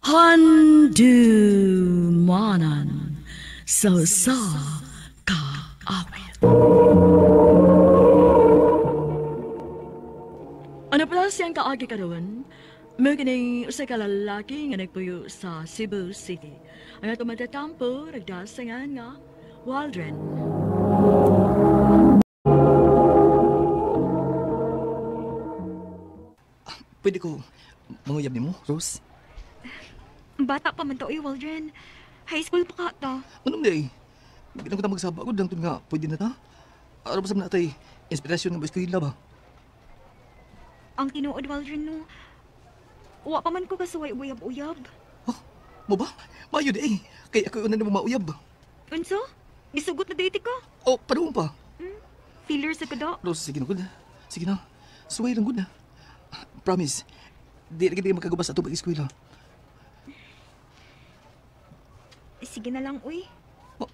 Handumanan sa usa ka awit. Ano pala siyang kaagi karon? Mao kining usa ka lalaki nga nagpuyo sa Cebu City. Ang atong matatampo nagdasangan nga Waldren. Pwede ko manguyab nimo, Rose? Bata pa man to, eh, Waldren. High school pa ka to. Anong day? Hindi na ko ta magsaba ko, dangtod nga, pwede na ta? Araw ba sa mga natay, inspirasyon ng eskwela ba? Ang tinuod, Waldren, no. Wa pa man ko kasuway uyab-uyab. Huh? Mo ba? Maayo di eh. Kaya ako una na mo mauyab. Unsa? Gisugot na date ka? Oh, padoon pa. Feeler sa kada. Rose, sige na, good. Sige na. Suway lang, good na. Promise, di na kita makagubas sa atong pag-eskwela. Sige na lang, uy. Oh,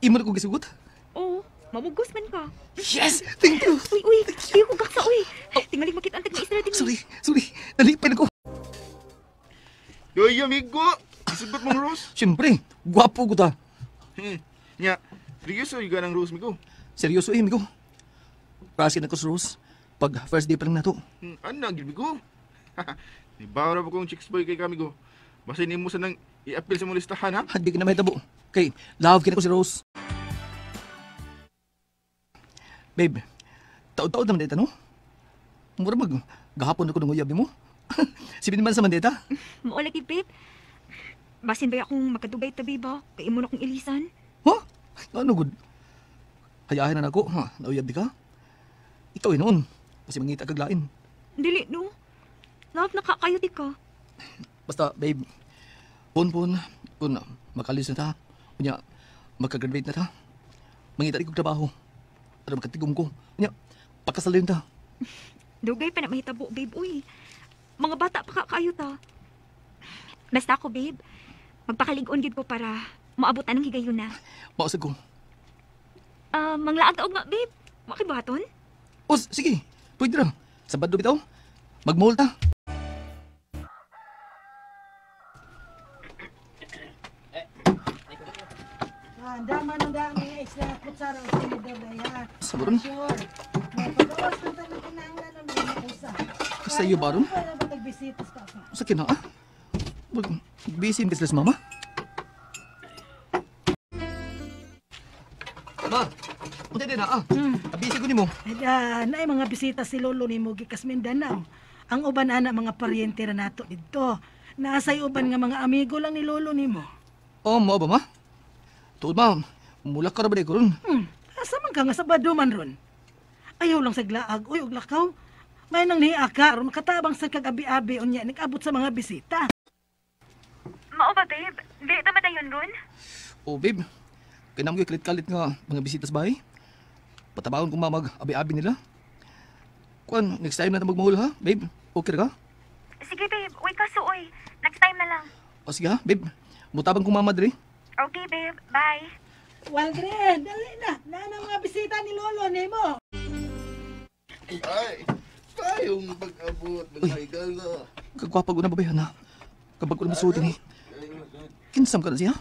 imo na kong gisugot? Oo, mamugos man ka. Yes! Thank you! Uy, uy! Di ko gaksa, uy! Tingalig makita ang tag-maestra din. Sorry, sorry. Nalipin ako. Yoy, amigo! Gisugot mong Rose? Siyempre, gwapo ko ta. Nya, seryoso yung ganang Rose, migo? Seryoso eh, migo. Prasin ako sa Rose. Pag first day pa lang nato. Ano, migo? Di ba ra ba kong chicks boy kay kamigo? Basta hindi mo sanang i-appeal sa mong listahan, ha? Hindi ka na mahitabo. Kay, love kina ko si Rose. Babe, taod-taod naman dito, no? Mura mag, gahapon ako ng uyab mo. Sibin man sa mandeta. Mao lagi, babe. Basin ba akong makadugay tabi ba? Kay imo na akong ilisan. Huh? Ano good? Hayahin na nako, ha? Nauyab di ka? Ikaw eh noon. Kasi mangita kag lain. Dili, no? Love, nakakayo di ka. Basta, babe, pun-pun, kun makalis na ta, unya, makagraduate na ta, mangita di kog trabaho, para makatigom ko, unya, pakasalin ta. Dugay pa na mahitabo, babe, uy. Mga bata pa kakayo ta. Basta ako, babe, magpakalig-on gid ko para maabot anang higayon na. Mausag ko. Manglaag ta og ma, babe. Makibuhaton? O, sige, pwede ra. Sa bado bitaw, magmall ta. Ang dama ng dami nga isla kutsara o tinidor na yan. Sa baron? Sure. Mapagawas ng tanong kinahanglan ng mga usa. Sa iyo baron? Wala ba nagbisitas ka pa? Sa kina, ah? Busy ang business, mama. Ma, unta din na, ah. Busy ko nimo. Ay, naay mga bisita si Lolo nimo gikas Mindanao. Ang uban ana mga paryente ra nato didto. Naasay uban nga mga amigo lang ni Lolo nimo. Oh, mao ba, ma? Tuod, ma. Mula ka ra ba di ko ron? Asa man ka nga sa bado man ron? Ayaw lang sa glaag, uy, og lakaw. May nang niaka, aron makatabang sa kag-abi-abi unya nag-abot sa mga bisita. Mao ba, babe? Dili ta madayon ron? Oh, babe. Kaya naman kalit-kalit nga mga bisita sa bahay. Patabangon kong mamag abi-abi nila. Kuan, next time na ta magmahol ha, babe. Okay ra ka? Sige, babe. Uy, kaso, uy. Next time na lang. O sige ha, babe. Mutabang kong mama diri. Okay, babe. Bye. Waldren, dali na. Nana mga bisita ni Lolo nimo. Ay, tayong pag-abot, mga higala. Kagwapag na babayan ha. Kapag ko na masuot ni. Kinsam ka na siya?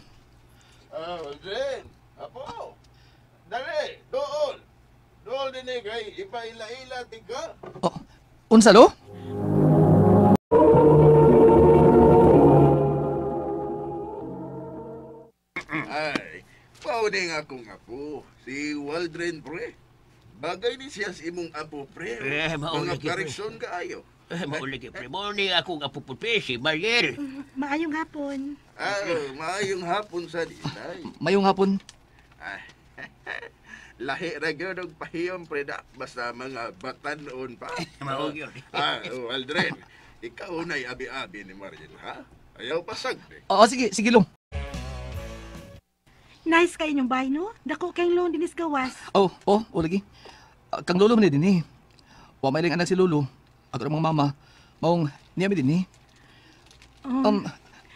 Ah, Waldren, apo. Dali, dool. Dool din eh, kay ipaila-ila, tika. Oh, unsa lo? Ay, pauni nga akong apo, si Waldren, pre. Bagay ni siya sa imong apo, pre. Eh, mauna Mga ki, pre. kareksyon kaayo. Eh, mauli pre. Mo ni akong apo po, pre, si Mariel. Maayong hapon. Ah, maayong hapon sa ditay. Mayong hapon. Ay, lahi ra gyud og pahiyom, pre, da. Basta mga batan-on pa. Mao gyud. Ah, Waldren, ikaw na'y abi-abi ni Mariel, ha? Ayaw pasag, pre. Oo, sige, sige long. Nice kay inyong bahay, no? Dako kayong loan dinis gawas. Oh, oh, o lagi. Kang lolo man din eh. Wa may lang anak si lolo. Ako mga mama. Maong niya mi din eh.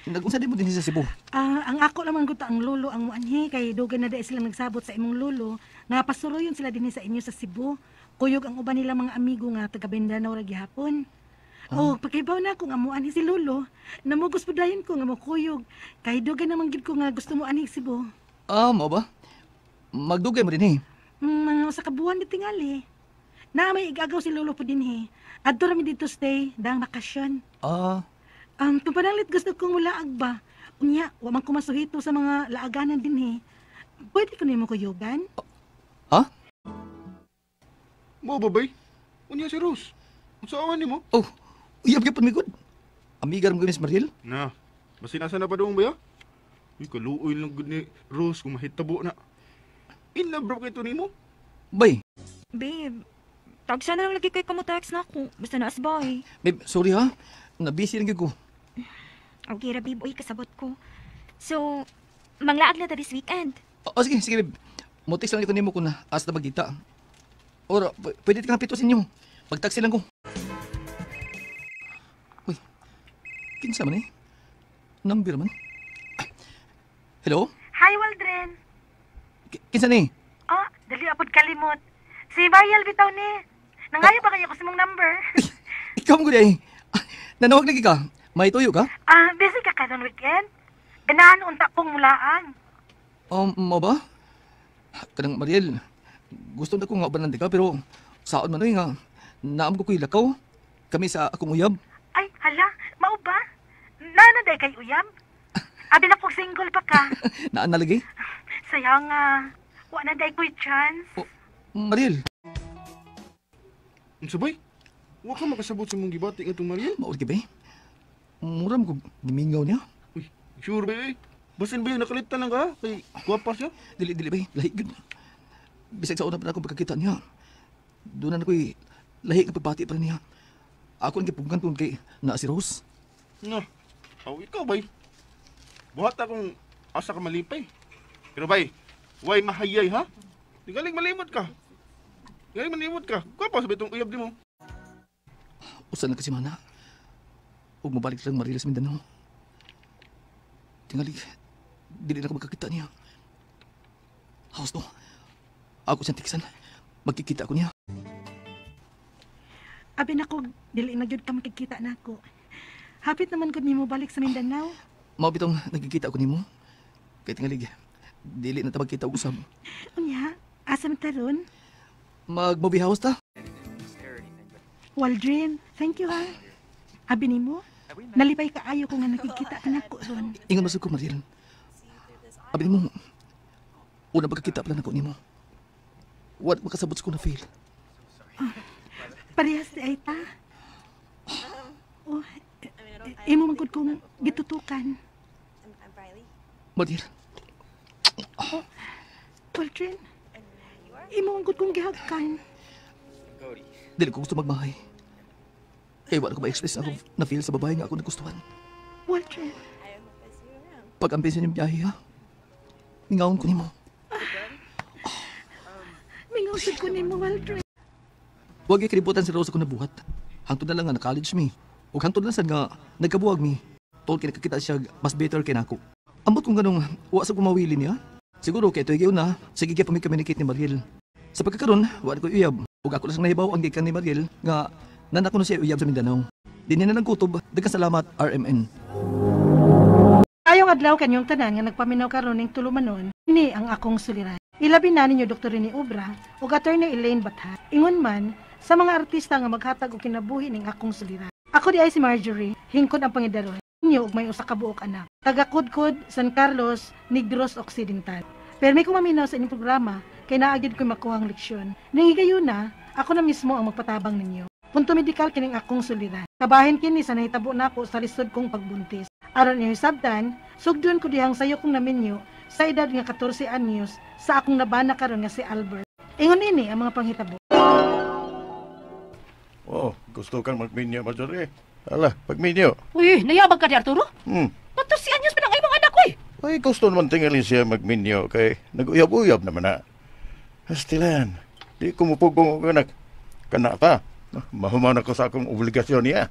Nag-unsa din mo din sa Cebu? Ang ako naman gud ang lolo ang muanhi kay dugay na dai silang nagsabot sa imong lolo nga pasuroyon sila dinhi sa inyo sa Cebu. Kuyog ang uban nila mga amigo nga taga Mindanao ra gihapon. Oh, pagkaibaw na kung amo ani si Lolo, namugos po dayon ko nga mokuyog. Kay dugay naman gid ko nga gusto mo ani Cebu. Ah, mao ba? Magdugay mo din eh. Mga usa ka buwan di tingali. Na may igagaw si Lolo po din eh. Adto ra mi dito stay, dang bakasyon. Ah, Kung panalit gusto kong mulaag ba? Unya, wa man ko masuhito sa mga laaganan din eh. Pwede ko nimo kuyugan? Ha? Mo ba, bay? Unya si Rose. Unsa awan nimo? Oh, uyab gyud mi gud. Amiga ra mo Miss Mariel. Na, basin asa na pa doon ba ya? Uy, kaluoy lang gud ni Rose kung mahitabo na. In love bro kay to nimo? Bay, Babe, tagsa na lang lagi kay kamu-text na ako. Basta na asbay. Babe, sorry ha. Na-busy lang gyud ko. Okay ra, babe. Uy, kasabot ko. So, manglaag na ta this weekend. Oh, sige, sige, babe. Mo-text lang ko nimo kung asa na magkita. Or pwede ka pito sa inyo. Pag-taxi lang ko. Uy, kinsa man eh? Number man. Ah, hello? Hi, Waldren. Kinsa ni? Oh, dali apod kalimot. Si Mariel bitaw ni. Nangayo ba kayo ko sa mong number? Ikaw mo gud ay. Ah, nanawag lagi ka. May tuyo ka? Ah, busy ka karon weekend? Ganahan unta kong mulaan. Mo ba? Kanang Mariel, gusto na ko nga ubanan ka pero saon man oy nga naam ko ko'y lakaw. Kami sa akong uyab. Ay, hala, mao ba? Nana day kay uyab? Abi na kog single pa ka. Naan na lagi. Sayang nga. Wa na day ko'y chance. Oh, Mariel, Unsa bay? Wa ka makasabot sa mong gibati ngadtong Mariel? mao lagi ba eh? Mura mo ko gimingaw niya. Uy, sure ba eh? Basin ba yun, nakalitan lang ka? Kay gwapa siya? Dili, dili ba eh? Lahi gyud. Bisag sa una pa na akong pagkakita niya. Doon na ko'y lahi nga pagbati pa niya. Ako ang gipugan kung kay naa si Rose. Na, aw ikaw bay. Buhat akong asa ka malipay. Pero bay, way mahayay ha? Di galing malimot ka. Galing malimot ka. Gwapa sa bitong uyab di mo. Usa lang kasi mana. Ug mabalik lang Mariel sa Mindanao. Tingali, dili na ko magkakita niya. House to. Ako siyang tiksan. Magkikita ko niya. Abi na kog dili na gyud ka makikita nako. Hapit naman gud nimo balik sa Mindanao. Mao bitong nagkikita ko nimo. Kay tingali, dili na ta magkita og usab. Unya, asa man ta ron? Mag-movie house ta. Waldrin, thank you ha. Abi nimo, nalipay kaayo ko nga nakikita ka nako ron. Ingon masug ko, Mariel. Abi nimo, una pagkakita pala nako nimo. Wa makasabot sa ko na feel. Parehas di ay ta. Oh, imo man gud kong gitutukan. Mariel, Waldrin, imo man gud kong gihagkan. Dili ko gusto magmahay. Kay wala ko ma-express ako na feel sa babae nga ako nagustuhan. Waldrin, Pag-ampin sa inyong biyahe, ha? Mingawon ko nimo. Mingaw sad ko nimo, Waldrin. Huwag kalibutan si Rose ako nabuhat. Hangtod na lang nga na-college mi. Ug hangtod lang sad nga nagkabuwag mi. Tol kay nakakita siya mas better kay nako. Ambot kung ganong wa sa kumawili niya. Siguro kay tuig na, sige gyud pa mi communicate ni Mariel. Sa pagkakaron, wa ko uyab. Ug ako lang nahibaw ang gikan ni Mariel nga nanako na siya uyab sa Mindanao. Dinhi na lang kutob, daghang salamat RMN. Ayong adlaw kanyong tanan nga nagpaminaw karon ning tulumanon, ni ang akong suliran. Ilabi na ninyo Dr. Rene Obra ug Attorney Elaine Bathat. Ingon man sa mga artista nga maghatag og kinabuhi ning akong suliran. Ako di ay si Marjorie, hingkod ang pangidaron. Ninyo og may usa ka buok anak. Taga Kudkod, San Carlos, Negros Occidental. Pero may kumaminaw sa inyong programa kay naa gyud ko'y makuhang leksyon. Ning higayuna, ako na mismo ang magpatabang ninyo. Punto medikal kining akong suliran. Kabahin kini sa nahitabo nako sa lisod kong pagbuntis. Aron inyo hisabtan, sugdon ko dihang sayo kong naminyo sa edad nga 14 anyos sa akong nabana karon nga si Albert. Ingon ini ang mga panghitabo. Oh, gusto kang magminyo, Marjorie. Hala, pagminyo. Uy, nayabang ka ni Arturo? 14 anyos pa lang imong anak ko eh. Ay, gusto naman tingalin siya magminyo kay nag-uyab-uyab naman na. Astilan, di ko mupugong og anak. Kana pa, mahuman ako sa akong obligasyon niya.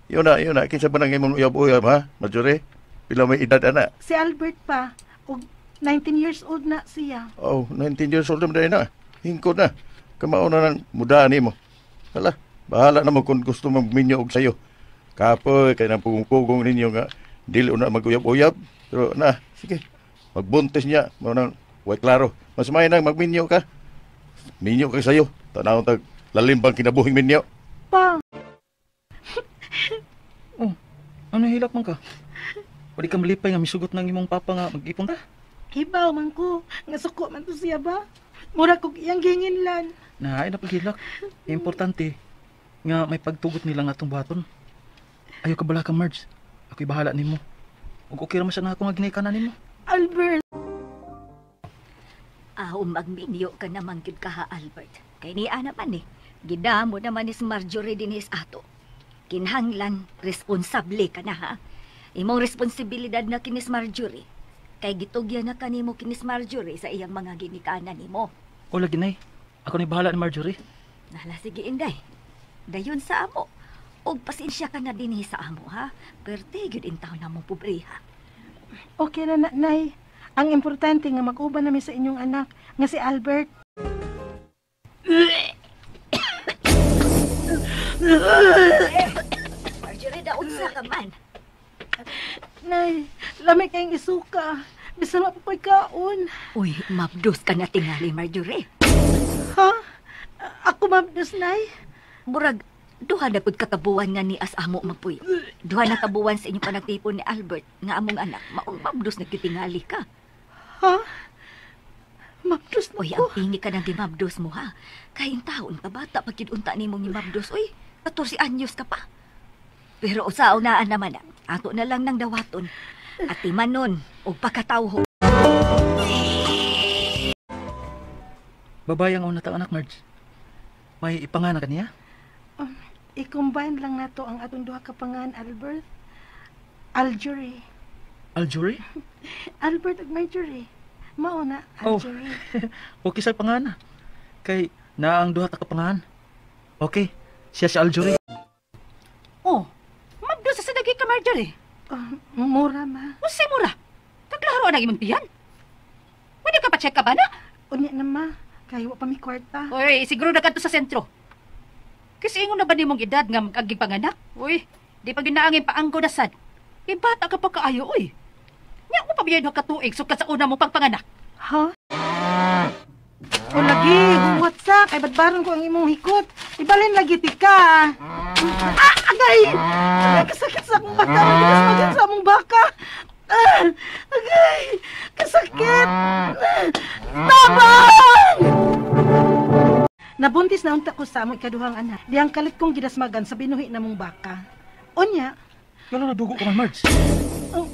Yun na, yun na. Kinsa ba nang imong uyab-uyab, ha, Marjorie? Pila may edad, ana? Si Albert pa, og 19 years old na siya. Oh, 19 years old naman na. Hingkod na. Kamao na ng mudaan nimo. Hala, Bahala na mo kung gusto magminyo og sayo. Kapoy, kay nang pugong-pugong ninyo nga dili na mag-uyab-uyab. Pero na, sige. Magbuntis niya. Mao nang, way klaro. Mas may nang magminyo ka. Minyo ka sayo. Tanaw tag lalimbang kinabuhing minyo. Pa! Oh, ano hilak man ka? Wali ka malipay nga misugot ng imong papa nga mag-ipon ta? Hibaw man ko. Nga suko man to siya ba? Mura kog iyang ginginlan. Na, ay napaghilak. Importante nga may pagtugot nila nga atong buhaton. Ayaw ka bala ka, Marge. Ako'y bahala nimo. Ug okay ra man sa na ako nga ginikanan nimo. Albert! Aw, magminyo ka naman gyud ka ha, Albert. Kay niya naman eh. Gidamo naman is Marjorie din is ato. Kinhanglan, responsable ka na ha. Imong responsibilidad na kinis Marjorie. Kay gitugyan na kanimo kinis Marjorie sa iyang mga ginikanan nimo. O lagi nay. Ako ni bahala ni Marjorie. Nala sige inday. Dayon sa amo. Og pasensya ka na dinhi sa amo ha. Perte gyud intaw na mo pobre ha. Okay na, Nay. Ang importante nga mag-uban nami sa inyong anak nga si Albert. Marjorie, daunsa ka man. Nay, lami kayong isuka. Bisan wa pa ko'y kaon. Uy, mabdos ka na tingali, Marjorie. Ha? Ako mabdos, Nay? Murag, duha na pud kakabuan nga ni as amo magpuyo. Duha na kabuan sa inyong panagtipon ni Albert nga among anak. Maong mabdos na tingali ka. Ha? Mabdos na Uy, ko. ang pingi ka ng gimabdos mo, ha? Kay taon ka bata pag unta nimong gimabdos. Uy, 14 anyos ka pa. Pero usaw naan naman, ato na lang ng dawaton. At timanon, o pagkatawho. Babae ang una tang anak, Marge. May ipanganak ka niya? I-combine lang nato ang atong duha ka pangan, Albert. Aljorie. Aljorie? Albert ug Marjorie. Mao na, Oh. Aljorie. Okay sa pangan. Kay naa ang duha ta ka pangan. Okay, siya si Aljorie. Oh, mabdos sa dagi ka, Marjorie. Oh, mura, ma. Unsay mura? Kaklaro ang imong tiyan. Pwede ka pa-check ka ba na? Unya na, ma. Kay wa pa mi kwarta. Uy, siguro na kadto sa sentro. Kasi ingon na ba nimong edad nga mag-aging panganak? Uy, di pa ginaangin paanggo na sad. Ibata ka pa kaayo, uy. Nya mo pa biyan ka tuig sukad sa una mo pagpanganak. Ha? O lagi, huwat sa, kay badbaron ko ang imong hikot. Ibalin lagi tika. Ah, agay! Agay, kasakit sa akong bata. Kasakit sa among baka. Ah, agay! Kasakit! Tabang! Nabuntis na unta ko sa among ikaduhang anak. Diyang kalit kong gidasmagan sa binuhi na mong baka. Unya. Ngano nadugo ka man, Marge? Oh,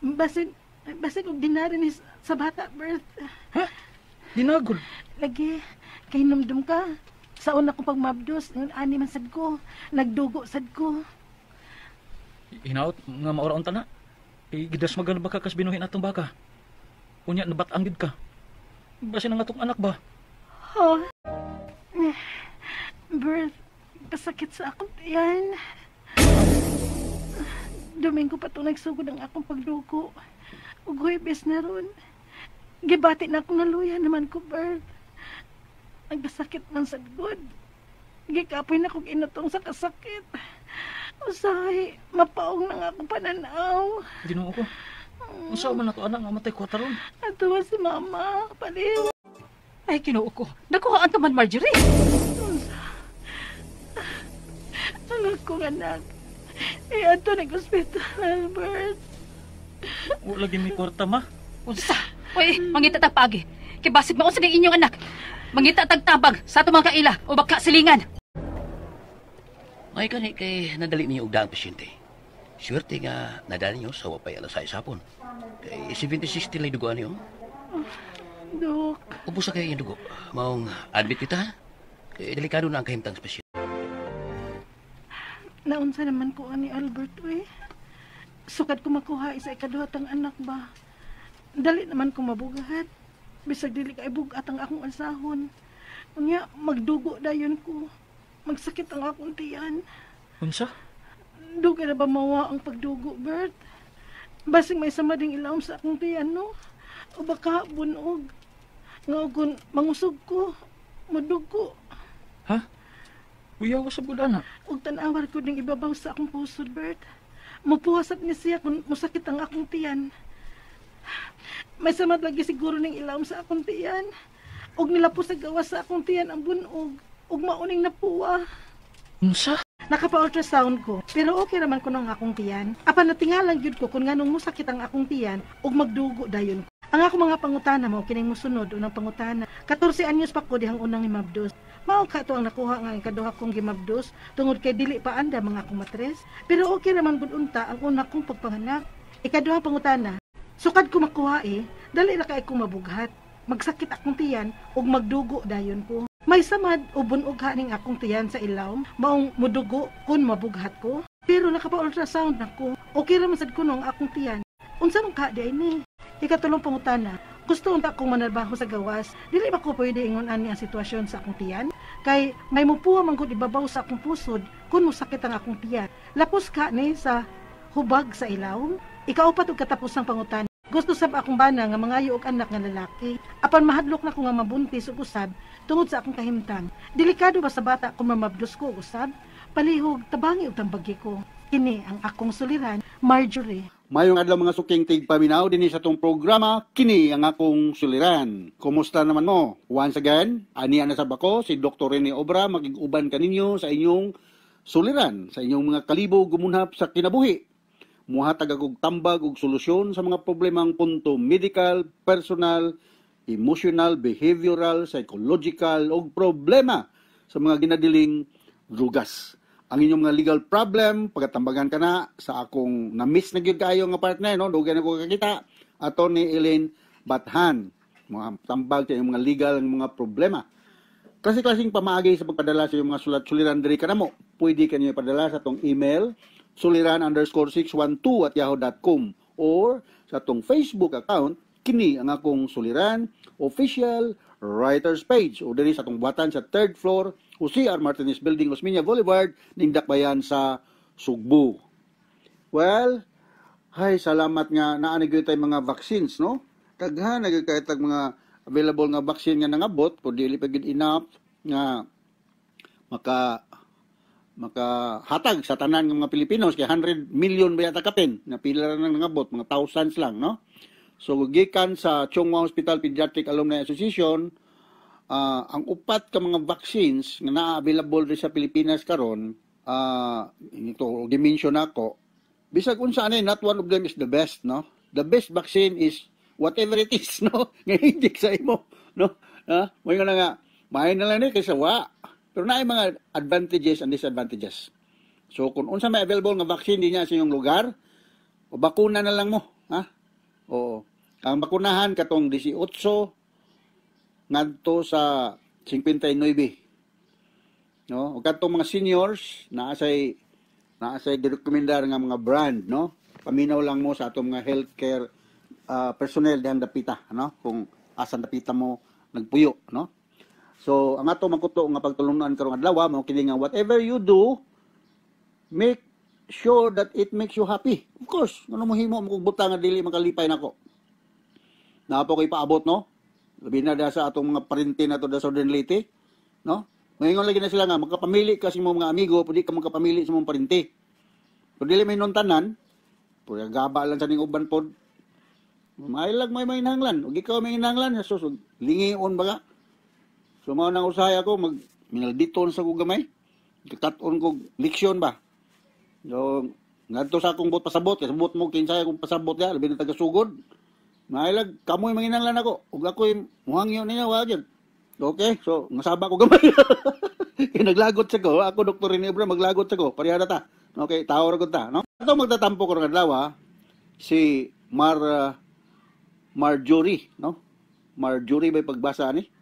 basin og dinari ni sa bata, birth. Ha? Dinagol? Lagi, kay numdum ka. Sa una kong pagmabdos, ani man sad ko, nagdugo sad ko. Hinaot nga maura unta na. Gidasmagan ba ka kas binuhin atong baka? Unya, nabat-ang gid ka. Basin ang atong anak ba? Oh. Birth, kasakit sa akong tiyan. Domingo pa ito nagsugod ang akong pagdugo. Ug Huwebes na ron. Gibati na akong naluya naman ko, Birth. Nagkasakit man sa good. Gikapoy na kong inutong sa kasakit. Usahay, mapaong na nga akong pananaw. Ginoo ko. Unsa man ato anak nga matay ko taron? Ato si mama, paliw. Ay, Ginoo ko. Nakuhaan ka man, Marjorie. Anak kong anak. Eh, ato nag-ospital, Albert. Wala lagi may kwarta, ma. Unsa? Uy, mangita tag paagi. Kay basig maunsa ning inyong anak. Mangita tag tabag sa atong mga kaila o baka silingan. May kani kay nadali niyo og daang pasyente. Swerte nga nadali niyo sa wapay alas 6 hapon. Kay 76 tilay dugoan niyo. Oh, Dok. Ubos sa kayo yung dugo. Maong admit kita. Kay delikado na ang kahimtang sa pasyente. Naunsa naman ko ani Albert, uy. Sukad ko makuha isa ikaduhatang anak ba. Dali naman ko mabugat. Bisag dili kay bugat ang akong asahon. Unya, magdugo dayon ko. Magsakit ang akong tiyan. Unsa? Dugay na ba mawa ang pagdugo, Bert? Basing may sama ding ilawom sa akong tiyan, no? O baka bunog. Nga kung mangusog ko, madugo. Ha? Kuyaw sa gud ana. Ug tan-awar ko ning ibabaw sa akong pusod, Bert. Mupuha sab ni siya kung musakit ang akong tiyan. May samad lagi siguro ning ilawom sa akong tiyan. Ug nilapos sa gawas sa akong tiyan ang bunog. Ug mauning napuwa. Unsa? Nakapa-ultrasound ko, pero okay raman ko ang akong tiyan. Apan natingalang gyud ko kung nganong musakit ang akong tiyan ug magdugo dayon ko. Ang akong mga pangutana mao kining mosunod. Unang pangutana, 14 anyos pa ko dihang unang himabdos. Mao ka to ang nakuha nga ang ikaduha kong gimabdos tungod kay dili pa anda mga akong matres. Pero okay raman gud unta ang una kong pagpanganak. Ikaduhang pangutana, sukad ko makuha dali ra kay ko mabughat. Magsakit akong tiyan ug magdugo dayon ko. May samad o bunog ning akong tiyan sa ilawom, maong mudugo kun mabughat ko. Pero nakapa-ultrasound na ko. Okay ra man sad kuno ang akong tiyan. Unsa man ka di ni? Ikatulong pangutana, gusto unta akong manarbaho sa gawas. Dili ba ko pwede ingon ani ang sitwasyon sa akong tiyan? Kay may mupuha man gud ibabaw sa akong pusod kun mosakit ang akong tiyan. Lapos ka ni sa hubag sa ilawom. Ikaupat og katapusang pangutana. Gusto sab akong bana nga mangayo og anak nga lalaki. Apan mahadlok na ko nga mabuntis og usab tungod sa akong kahimtang. Delikado ba sa bata kung mamabdos ko og usab? Palihog tabangi og tambagi ko. Kini ang akong suliran, Marjorie. Mayong adlaw mga suking tigpaminaw dinhi sa atong programa, kini ang akong suliran. Kumusta naman mo? Once again, aniya na sab ako si Dr. Rene Obra, magig-uban kaninyo sa inyong suliran, sa inyong mga kalibog gumunhap sa kinabuhi. Muhatag akog tambag og solusyon sa mga problemang punto medical, personal, emotional, behavioral, psychological og problema sa mga ginadiling drugas. Ang inyong mga legal problem, pagatambagan ka na sa akong na-miss na gyud kaayo nga partner, no? Dugay na ko kakita, Attorney Elaine Bathan. Mga tambag sa inyong mga legal ang mga problema. Klase-klaseng pamaagi sa pagpadala sa inyong mga sulat-suliran diri kanamo. Pwede kanyo ipadala sa atong email suliran_612@yahoo.com or sa atong Facebook account, kini ang akong suliran official writers page, o diri sa atong buhatan sa third floor o CR Martinez Building, Osmeña Boulevard, Nindakbayan sa Sugbo. Well, hay salamat nga naa na gyud tay mga vaccines, no? Daghan na gyud kay tag mga available nga vaccine nga nangabot, pero dili pa gyud enough nga makahatag sa tanan ng mga Pilipinos kay 100 million ba yata kapin na pila ra nang nangabot, mga thousands lang, no? So gikan sa Chong Hua Hospital Pediatric Alumni Association, ang upat ka mga vaccines nga naa available diri sa Pilipinas karon, ito gi-mention nako, bisag unsa ani, not one of them is the best, no? The best vaccine is whatever it is, no, nga inject sa imo, no? Ha, mo nga nga maayo na lang ni kaysa wa. Pero naay mga advantages and disadvantages. So kung unsa may available nga vaccine dinha sa inyong lugar, o bakuna na lang mo, ha? Oo. Ang bakunahan katong 18 ngadto sa 59. No? O katong mga seniors, naa say girekomendar nga mga brand, no? Paminaw lang mo sa atong mga healthcare personnel dihang dapita, no? Kung asan dapita mo nagpuyo, no? So, ang ato makuto nga pagtulungan karong adlaw mao kini nga whatever you do, make sure that it makes you happy. Of course, ngano mo himo mo kung butang nga dili makalipay nako. Naa po ko'y paabot, no? Labi na da sa atong mga parente na to da Southern Leyte, no? Ngayon lagi na sila nga magkapamili ka sa imong mga amigo, pwede ka magkapamili sa imong parente. Kung dili may tanan, pwede gaba lang sa ning uban pod. Mailag may hinanglan, ug ikaw may hinanglan, Jesus, lingion baga. So mao nang usahay ako mag minalditon sa kog gamay. Kakat-on kog leksyon ba. So ngadto sa akong bot pasabot, kay sabot mo kinsay akong pasabot ya, labi na taga sugod. Mailag kamoy manginanglan ako ug ako'y muhangyo ninyo wa gyud. Okay, so ngasaba ko gamay. Kay naglagot sa ko, ako Dr. Rene Obra maglagot sa ko, pareha na ta. Okay, tawo ra gud ta, no? Ato magtatampo karong adlaw si Marjorie, no? Marjorie bay pagbasa ni?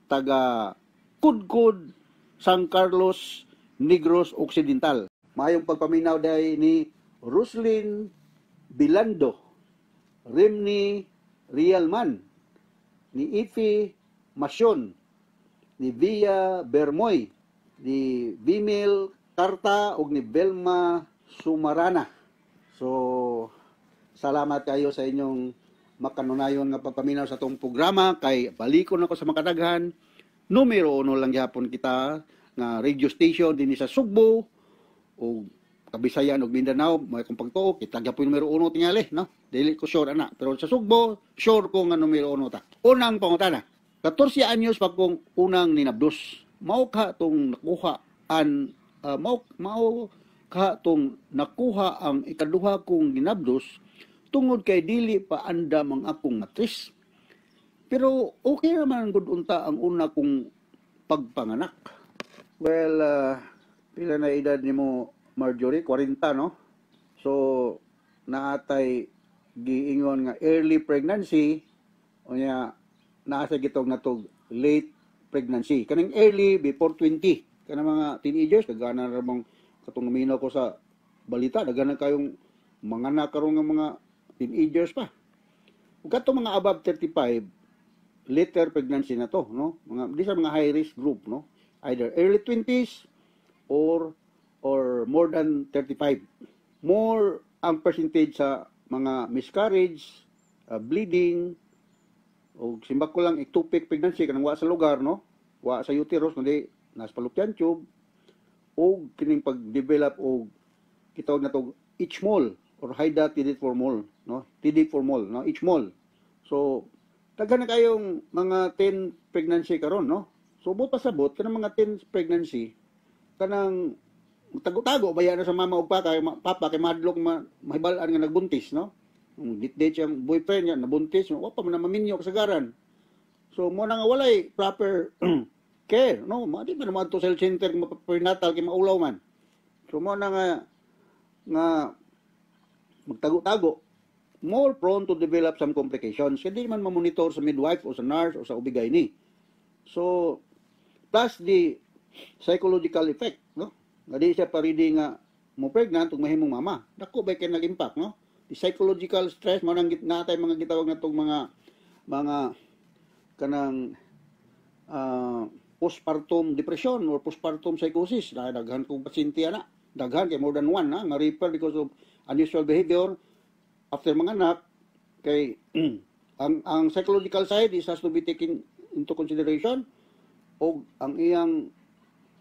Taga Kudkud, San Carlos, Negros Occidental. Maayong pagpaminaw day ni Roslyn Bilando, Rimni Rialman, ni Ife Masyon, ni Via Bermoy, ni Vimil Karta ug ni Belma Sumarana. So salamat kayo sa inyong makanunayon nga pagpaminaw sa atong programa kay balikon ako sa makadaghan. Numero 1 lang gyapon kita nga radio station dinhi sa Sugbo o Kabisayan ug Mindanao, may kong pagtuo kita gyapon numero 1 tingali, no? Dili ko sure ana, pero sa Sugbo sure ko nga numero 1 ta. Unang pangutana, 14 anyos pa kong unang ninabdos. Mao ka tong nakuha an mao mao ka tong nakuha ang ikaduha kong ginabdos tungod kay dili pa andam ang akong matris. Pero okay naman gud unta ang una kong pagpanganak. Well, pila na edad nimo, Marjorie? 40, no? So, naatay giingon nga early pregnancy, unya naa sa gitawag natog late pregnancy. Kaning early, before 20. Kanang mga teenagers, kagana ra bang katong naminaw ko sa balita, daghan na kayong mga anak karon nga mga teenagers pa. Ug katong mga above 35, later pregnancy na to, no? Mga di sa mga high risk group, no? Either early 20s or more than 35. More ang percentage sa mga miscarriage, bleeding, o simbak ko lang ectopic pregnancy, kanang wa sa lugar, no? Wa sa uterus kundi nasa fallopian tube, o kining pag-develop og kitawag na to HMOL or hydatidiform mole, no? TD4 mole, no? HMOL. So, daghan na kayong mga 10 pregnancy karon, no? So, buot pasabot kanang mga 10 pregnancy, kanang tago-tago baya na sa mama ug papa kay papa kay mahadlok mahibal-an nga nagbuntis, no? Date siyang boyfriend niya nabuntis, wa pa man na maminyo kasagaran. So mo na nga walay proper care, no? Ma di ba naman to sa health center kung prenatal kay maulaw man. So mo na nga nga magtago-tago, more prone to develop some complications. Kaya di man mamonitor sa midwife o sa nurse o sa OB-GYN. So, plus the psychological effect, no? Nga di siya pa-ready nga mo pregnant ug mahimong mama. Dako ba kay nag-impact, no? The psychological stress mo nang natay mga gitawag natong mga kanang postpartum depression or postpartum psychosis. Dahil daghan kong pasyente ana. Daghan kay more than one na nga refer because of unusual behavior after mga anak, kay ang psychological side is has to be taken into consideration, og ang iyang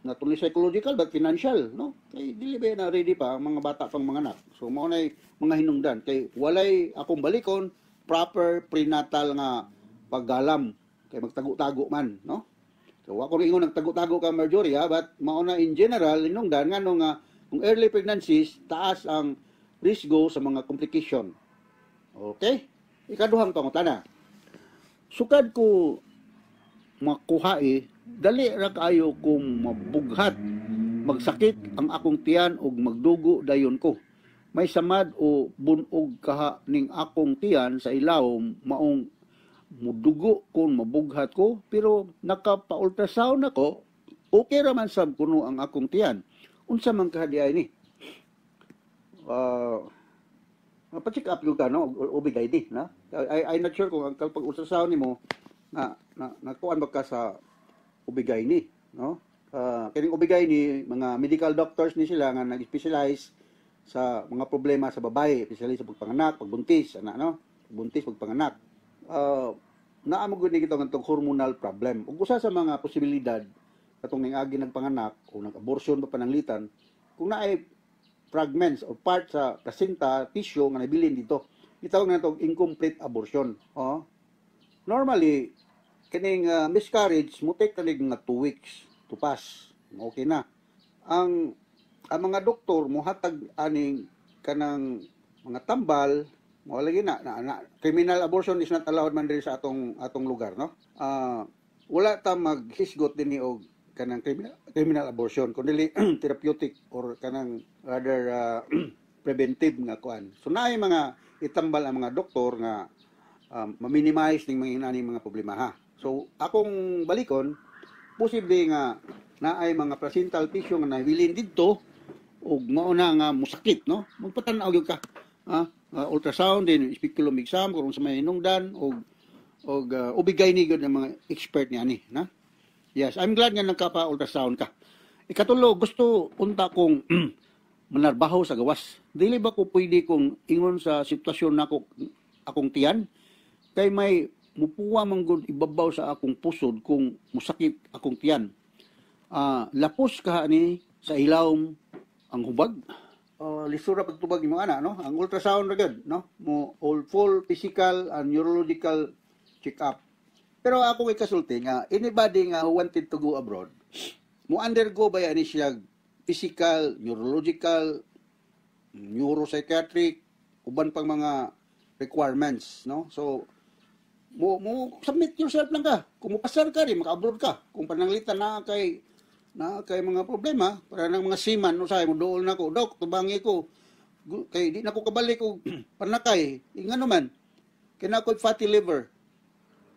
not only psychological but financial, no? Kay dili ba na ready pa ang mga bata pang mga anak. So mao nay mga hinungdan kay walay akong balikon proper prenatal nga paggalam kay magtago-tago man, no? So ako rin ingon nagtago-tago ka, Marjorie, ha, but mao na in general hinungdan ngano nga kung early pregnancies, taas ang risgo sa mga complication. Okay? Ikaduhang pangutana. Sukad ko makuha, dali ra kaayo kung mabughat, magsakit ang akong tiyan ug magdugo dayon ko. May samad o bunog kaha ning akong tiyan sa ilawom, maong mudugo kung mabughat ko, pero nakapa-ultrasound ako, okay ra man sab kuno ang akong tiyan. Unsa man kaha diay ni? Pa-check up gyud ka, no? OB-GYN, no? I'm not sure kung ang pag ultrasound nimo na na nakuan ba ka sa OB-GYN, no? Kining OB-GYN, mga medical doctors ni sila nga nag-specialize sa mga problema sa babae, especially sa pagpanganak, pagbuntis, ana, no? Buntis, pagpanganak. Naa mo gud ni kita ngadtong hormonal problem. Ug usa sa mga posibilidad katong ning agi nagpanganak o nag-abortion pa pananglitan, kung naay fragments or part sa placenta tissue nga nabilin dito, gitawag na incomplete abortion. Oh. Normally, kining miscarriage mo take kanig nga 2 weeks to pass. Okay na. Ang mga doktor mohatag aning kanang mga tambal mo lagi na criminal abortion is not allowed man diri sa atong lugar, no? Wala ta maghisgot dinhi og kanang criminal abortion, kundi therapeutic or kanang rather preventive nga kuan. So naay mga itambal ang mga doktor nga ma-minimize ning mga inaning mga problema, ha. So akong balikon, posible nga naay mga placental tissue nga nahilin didto ug mao na nga musakit, no? Magpatan-aw gyud ka. Ha? Ultrasound din, speculum exam kung sa may hinungdan og OB-GYN gyud ng mga expert ni ani, na? Yes, I'm glad nga nagkapa-ultrasound ka. Ikatulo, gusto unta kong manarbaho sa gawas. Dili ba ko pwede kong ingon sa sitwasyon nako akong tiyan? Kay may mupuwa man gud ibabaw sa akong pusod kung musakit akong tiyan. Lapos ka ni sa ilawom ang hubag. Lisura pagtubag nimo ana, no? Ang ultrasound ra gyud, no? Mo all full physical and neurological check up. Pero ako kay kasulti nga anybody nga who wanted to go abroad, mo undergo ba yan siya physical, neurological, neuropsychiatric, uban pang mga requirements, no? So mo submit yourself lang ka. Kung mopasar ka rin, maka-abroad ka. Kung pananglitan na kay mga problema, para ng mga seaman, no, say mo dool na ko, "Dok, tubangi ko. Kay di na ko kabalik og panakay." Ingano man? Kay na ako'y fatty liver.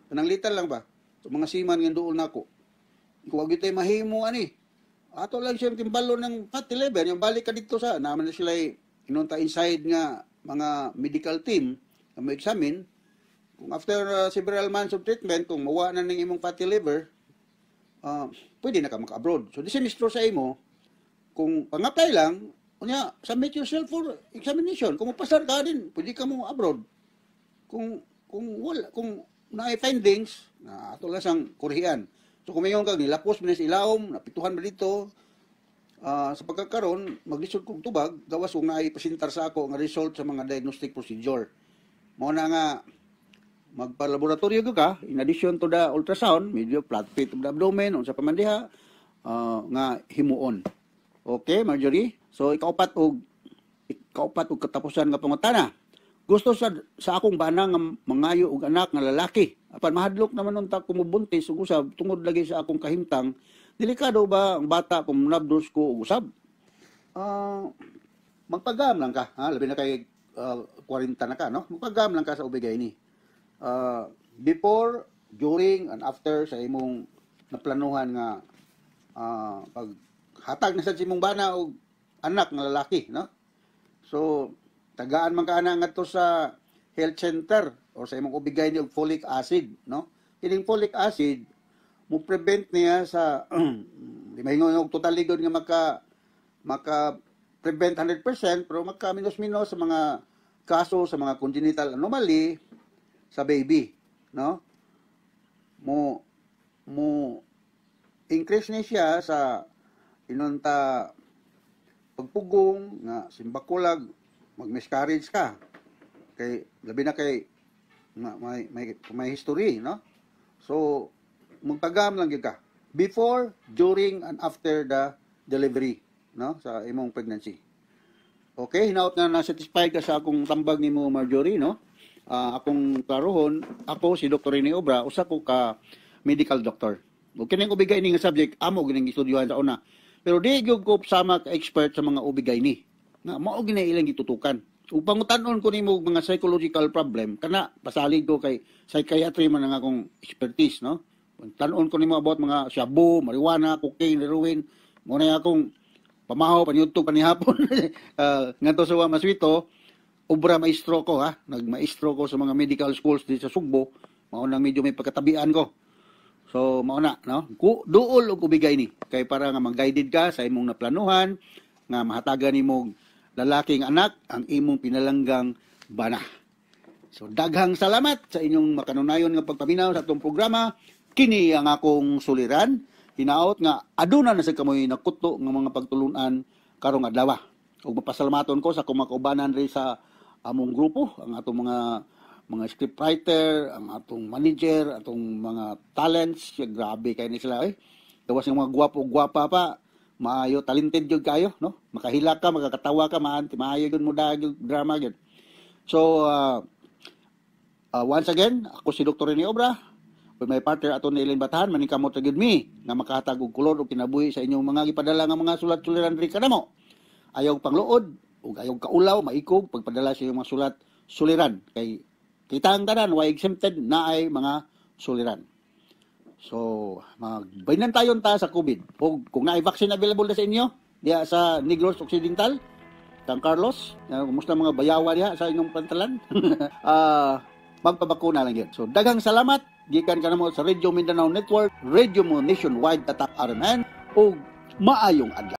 Pananglitan lang ba? So, mga seaman nga dool nako. Kung wag tayo mahimo ani. Ato lang siyang timbalo ng fatty liver, yung balik ka dito sa naman na sila inunta inside nga mga medical team nga mo examine. Kung after several months of treatment, kung mawa na ning imong fatty liver, pwede na ka maka-abroad. So, this is true sa imo, kung pang-apply lang, unya, submit yourself for examination. Kung mapasar ka din, pwede ka mo abroad. Kung wala, kung naay findings, na ato lang sang kurhian. So kung mayon kag nilapos man sa ilawom, napituhan ba dito, sa pagkakaron, maglisod kog tubag, gawas kung naay presentar sa ako nga result sa mga diagnostic procedure. Mao na nga magpa-laboratorio ka in addition to the ultrasound, medyo flat feet of the abdomen, unsa pa man diha nga himuon. Okay, Marjorie? So ikaupat og katapusan nga pangutana. Gusto sa akong bana nga mangayo og anak nga lalaki. Apan mahadlok naman unta ko mobuntis ug usab tungod lagi sa akong kahimtang. Delikado ba ang bata kung nabdos ko og usab? Magpagam lang ka, ha? Labi na kay 40 na ka, no? Magpagam lang ka sa OB-GYN. Before, during, and after sa imong naplanuhan nga paghatag na sa imong bana og anak nga lalaki, no? So, tagaan man ka ana ngadto sa health center or sa imong OB-GYN og folic acid, no? Kining folic acid mo prevent niya sa di maingon og totally good nga maka prevent 100%, pero maka minus-minus sa mga kaso sa mga congenital anomaly sa baby, no? Mo increase ni siya sa inunta pagpugong nga simbakulag mag-miscarriage ka kay labi na kay may history, no? So magpagam lang gyud ka before, during, and after the delivery, no, sa imong pregnancy. Okay, hinaot nga na satisfied ka sa akong tambag nimo, Marjorie, no? Akong klarohon, ako si Dr. Rene Obra, usa ko ka medical doctor. Ug kining OB-GYN nga subject amo gining gistudyohan sa una. Pero di gyud ko sama ka expert sa mga OB-GYN. Nga mao gina ilang gitutukan. Ug pangutan-on ko nimo og mga psychological problem, kana pasalig ko kay psychiatry man ang akong expertise, no? Tan-on ko nimo about mga shabu, marijuana, cocaine, heroin, mo na akong pamahaw panyudto panihapon. Ngadto sa Wa Maswito, obra maestro ko, ha. Nagmaestro ko sa mga medical schools dito sa Sugbo. Mao nang medyo may pagkatabian ko. So mao na, no? Ku, duol og OB-GYN kay para nga mag-guided ka sa imong naplanuhan nga mahatagan nimo lalaking anak ang imong pinalanggang bana. So daghang salamat sa inyong makanunayon nga pagpaminaw sa atong programa. Kini ang akong suliran. Hinaot nga aduna na sa kamoy nakuto nga mga pagtulunan karong adlaw. Ug mapasalamaton ko sa akong mga kaubanan ri sa among grupo, ang atong mga scriptwriter, ang atong manager, atong mga talents, grabe kay ni sila eh. Gawas ng mga gwapo, gwapa pa, maayo, talented gyud kayo, no? Makahilak ka, makakatawa ka, maayo gyud mo dahil drama gyud. So, once again, ako si Dr. Rene Obra, with my partner ato ni Ellen Batahan, maningkamot ra gyud mi nga makahatag og kolor og kinabuhi sa inyong mga gipadala nga mga sulat-suliran diri kanamo. Ayaw pangluod ug ayaw kaulaw, maikog pagpadala sa inyong mga sulat suliran kay kita ang tanan way exempted na ay mga suliran. So, magbaynan tayon ta sa COVID. O kung naay vaccine available na sa inyo diha sa Negros Occidental, San Carlos, kumusta mga bayawa diha sa inyong pantalan? Magpabakuna lang yun. So, daghang salamat gikan kanamo sa Radio Mindanao Network, Radio Mo Nationwide, Tatak RMN, ug maayong adlaw.